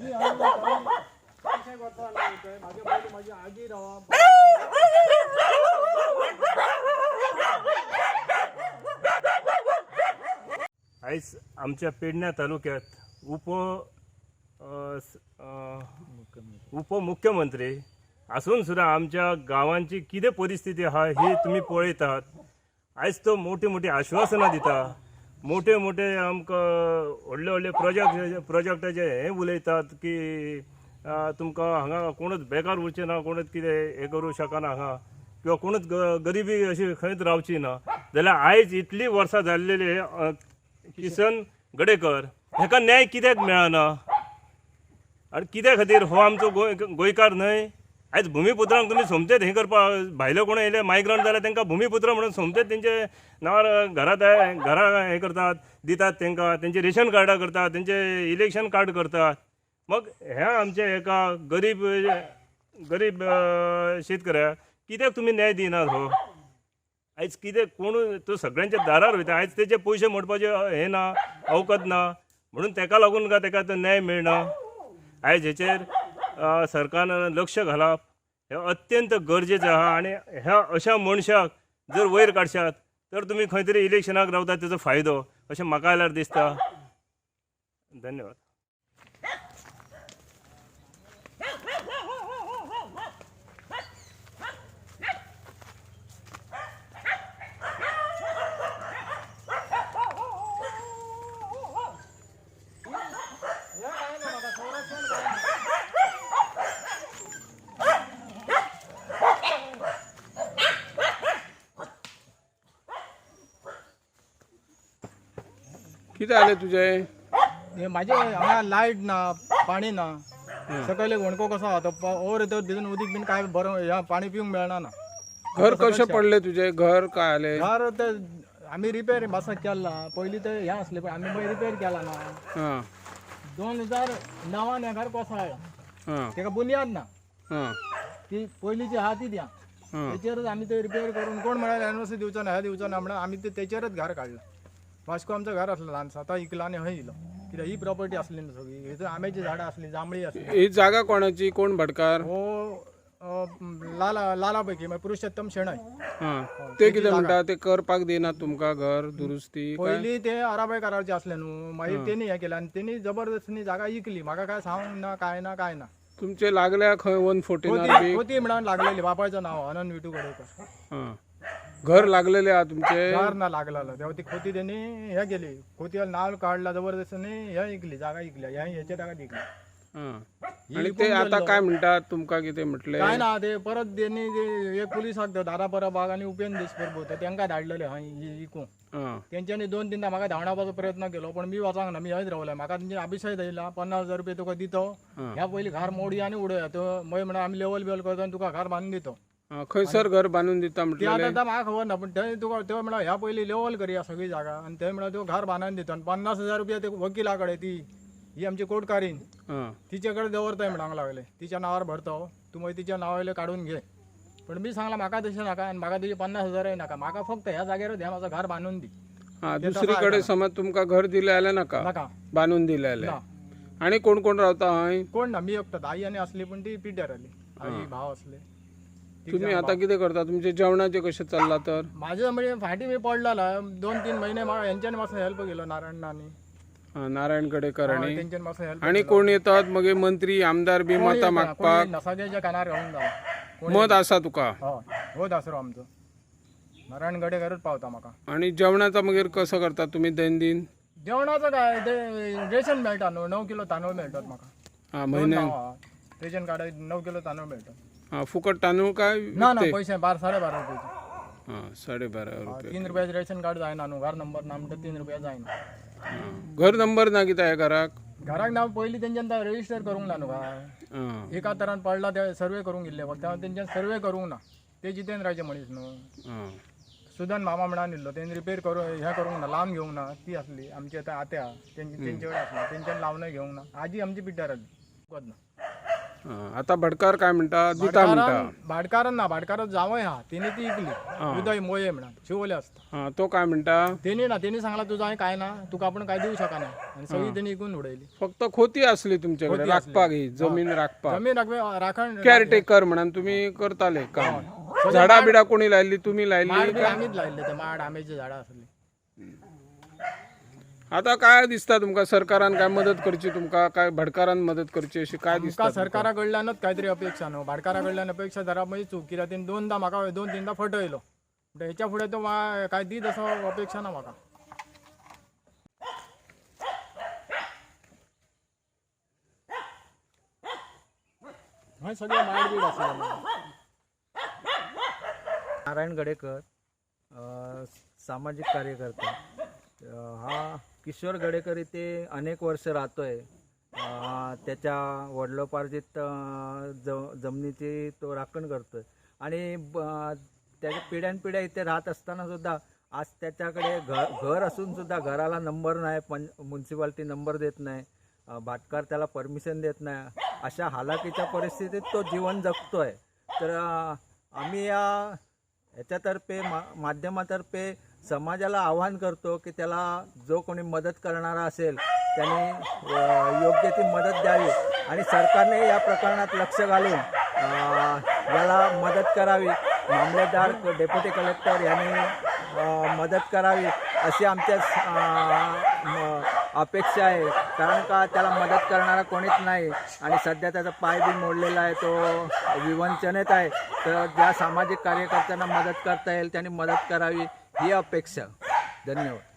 मी कशें करता म्हाजे पयलीं म्हाजी आजी रावा. आयज आमच्या पेडण्या तालुक्यात उपमुख्यमंत्री आसून सुद्दां आमच्या गांवांची कितें परिस्थिती आहा ही तुमी पळयतात. आयज तो मोठी मोठी आश्वासनां दिता, मोठे मोठे आमकां व्हडले व्हडले प्रोजेक्टाचे हें उलयतात की तुमकां हांगा कोणूच बेकार उरचें ना, कोणूच कितें हें करूं शकना हांगा, किंवा कोणूच गरिबी अशी खंयच रावची ना. जाल्यार आयज इतलीं वर्सां जाल्लेली किसन गडेकर हेका न्याय कित्याक मेळना आनी कित्या खातीर? हो आमचो गोंयकार न्हय? आयज भुमिपुत्रांक तुमी सोमतेच हें करपाक भायले कोण येयले मायग्रंट जाल्यार तांकां भुमिपुत्र म्हणून सोमतेच तेंचे नांवार घरा हें करतात, दितात तांकां, तेंचे रेशन कार्डां करतात, तेंचे इलेक्शन कार्ड करतात. मग ह्या आमच्या एका गरीब गरीब शेतकऱ्याक कित्याक तुमी न्याय दिनात? हो आयज कितें कोण तो सगळ्यांच्या दारार वयता, आयज तेजे पयशे मोडपाचे हें ना, अवकत ना, म्हणून तेका लागून काय तेका तो न्याय मेळना. आयज हेचेर सरकारान लक्ष घालप हें अत्यंत गरजेचें आहा. आनी ह्या अशा मनशाक जर वयर काडशात तर तुमी खंय तरी इलेक्शनाक रावतात तेजो फायदो अशें म्हाका जाल्यार दिसता. धन्यवाद. कितें जालें तुजें? म्हाजे हांगा लायट ना, पाणी ना. सकयले होणको कसो आहा तो ओवर येता भिजून उदीक बीन काय बरो ह्या पाणी पिवंक मेळना ना. घर कशें पडलें तुजें? घर काय जालें? घर ते आमी रिपेर मातसो केला, पयलीं ते हें आसलें पण आमी मागीर रिपेर केला ना. 2009 हें घर कोसळ्ळां, तेका बुन्याद ना, ती पयलींची आहा ती द्या, तेचेरच आमी ते रिपेर करून कोण म्हळ्यार एनओसी दिवचो ना, हें दिवचो ना म्हणून आमी ते तेचेरच घर काडलें. वास्को आमचो घर आसलो ल्हानसो, आतां इकला आनी हय इलो, कित्याक ही प्रॉपर्टी आसली न्हू सगळी, हेतून आंब्याची झाडां आसली, जांबळी आसली. ही जागा कोणाची? कोण भटकार? हो लाला लाला पैकी मागीर पुरुषोत्तम शेणय. ते कितें म्हणटा? ते करपाक दिनात तुमकां घर दुरुस्ती? पयलीं ते आराबाय करारचे आसले न्हू, मागीर तेणी हें केलें आनी तेणी जबरदस्तीनी जागा इकली. म्हाका काय सांगूंक ना, काय ना, काय ना. तुमचे लागल्या खंय 114 होती म्हणून लागलेली, बापायचं नाव आनंद विटू गडेकर. घर लागलेले आहा तुमचे? घर ना लागलेलं, तेव्हा ती खोती त्यांनी हे केली, खोती नाव काडला जबरदस्तीने, हे इकली जागा, इकल्या ह्या हेच्या जागा इकली. आणि ते आता काय म्हणतात तुमका? कितें म्हटलें? काय ना, ते परत त्यांनी एक पुलिसाक दादा परब आनी उपेंद्र देशप्रभू तेंका धाडलेले हय इकूंक. तेंच्यांनी 2-3 म्हाका धांवडावपाचो प्रयत्न केलो, पण मी वचांक ना, मी हयच रावले. म्हाका तेंचे अभिशय दिला 50,000 रुपये तुका दितो, ह्या पयलीं घर मोडी आनी उडया. तो मागीर म्हणा आमी लेवल बिवल करता आनी तुका घर बांदून दितो. खंयसर घर बांदून दिता ते म्हटलें? आतां म्हाका खबर ना, पण ते तुका ते म्हणा ह्या पयलीं लेवल करया सगळी जागा, आनी ते म्हणा तुका घर बांदून दितो. आनी 50,000 रुपया ते वकिला कडेन, ती ही आमची कोर्टकारीन तिचे कडेन दवरताय म्हणूंक लागले, तिच्या नांवार भरतो तूं, मागीर तिच्या नांवा वयलें काडून घे. पण मी सांगला म्हाका तशें नाका आनी म्हाका तुजे 50,000 नाका, म्हाका फक्त ह्या जाग्यारूच ह्या म्हाजो घर बांदून दी. दुसरीकडे समज तुमकां घर दिलें जाल्यार नाका? नाका, बांदून दिलें जाल्यार. आनी कोण कोण रावता हय? कोण ना, मी एकटोच. आई आनी आसली पण ती पिड्ड्यार जाली, आई भाव आसले. तुम्ही आता कितें करता? तुमचे जेवणाचे कशें चल्लां तर? म्हाजें म्हणजे फाटीं मी पडलेलो 2-3 महिने, म्हाका हेंच्यांनी मातसो हेल्प केलो, नारायणांनी, नारायण गडेकर आनी तेंच्यांनी मातसो हेल्प. आनी कोण येतात मगीर मंत्री आमदार बी मतां मागपाक? सगळ्यांच्या कानार घालून जावं. मत आसा तुका? हय, हो दासरो आमचो नारायण गडेकरूच पावता म्हाका. आनी जेवणाचो मागीर कसो करता तुमी दैनंदीन? जेवणाचो काय ते रेशन मेळटा न्हू, 9 किलो तांदूळ मेळटात म्हाका म्हयन्याक. रेशन कार्डार 9 किलो तांदूळ मेळटात. फुकट तांदूळ काय? ना ना, पयशे 12.5 रुपयाचे. 12.5 रुपये. 3 रुपयाचे रेशन कार्ड जायना न्हू, घर नंबर ना म्हणटा 3 रुपया जायना. घर नंबर ना कितें घराक? घराक ना, पयलीं तेंच्यान रजिस्टर करूंक ना न्हू काय, एका तरान पडला ते सर्वे करूंक गेल्ले फक्त, तेंच्यान सर्वे करूंक ना. ते जितेंद्राचे मनीस न्हू, सुदन मामा म्हणून इल्लो, तेणी रिपेर करूं हें करूंक ना, लावन घेवंक ना. ती आसली आमची आतां आत्या, तेंचे कडेन आसली, तेंच्यान लावनय घेवंक ना. आजी आमची पिड्ड्यार जाली ना. आतां भटकार काय म्हणटा दिता म्हणटा? भाटकारान ना, भाटकारान जावंय आहा, तेणी ती इकली, उदय मोये म्हणून शिवोले आसता. तो काय म्हणटा? तेणी ना, तेणी सांगला तुझं हांवें काय ना, तुका आपण काय दिवं शकना, आनी सगळी तेणी इकून उडयली. फक्त खोती असली तुमच्याकडे खोती असली. राखपाक, ही जमीन राखपाक. जमीन राखण. केअरटेकर म्हणून तुम्ही करताले काम. झाडां बिडां कोणी लायल्ली? तुम्ही माड लायल्ली? बी आमीच लायल्ले ते, माड आंब्याची झाडां आसली. आता काय दिसता तुमका, सरकारान काय मदत करची तुमका, काय भटकारान मदत करची अशी काय दिसता? तुमकां सरकारा कडल्यानच कांय तरी अपेक्षा न्हू, भाटकारा कडल्यान अपेक्षा धरप म्हणजे चूक, कित्याक तेणी दोनदा म्हाका दोन तीनदा फटयलो, म्हणटा हेच्या फुडें तो काय दीत असो अपेक्षा ना म्हाका. हय सगळे माड बीड आसले. नारायण गडेकर, सामाजिक कार्यकर्ता. हा किशोर गडेकर इथे अनेक वर्ष राहतोय. त्याच्या वडिलोपार्जित जमिनीची तो राखण करतोय आणि त्याच्या पिढ्यानपिढ्या इथे राहत असताना सुद्धा आज त्याच्याकडे घर असून सुद्धा घराला नंबर नाही, पण म्युन्सिपाल्टी नंबर देत नाही, भाटकार त्याला परमिशन देत नाही. अशा हालाकीच्या परिस्थितीत तो जीवन जगतोय. तर आम्ही या ह्याच्यातर्फे माध्यमातर्फे समाजाला आवाहन करतो की त्याला जो कोणी मदत करणारा असेल त्याने योग्य ती मदत द्यावी आणि सरकारने या प्रकरणात लक्ष घालून याला मदत करावी. मामलेदार, डेप्युटी कलेक्टर यांनी मदत करावी अशी आमच्या अपेक्षा आहे. कारण का त्याला मदत करणारा कोणीच नाही आणि सध्या त्याचा पाय बी मोडलेला आहे, तो विवंचनेत आहे. तर ज्या सामाजिक कार्यकर्त्यांना मदत करता येईल त्यांनी मदत करावी ही अपेक्षा. धन्यवाद.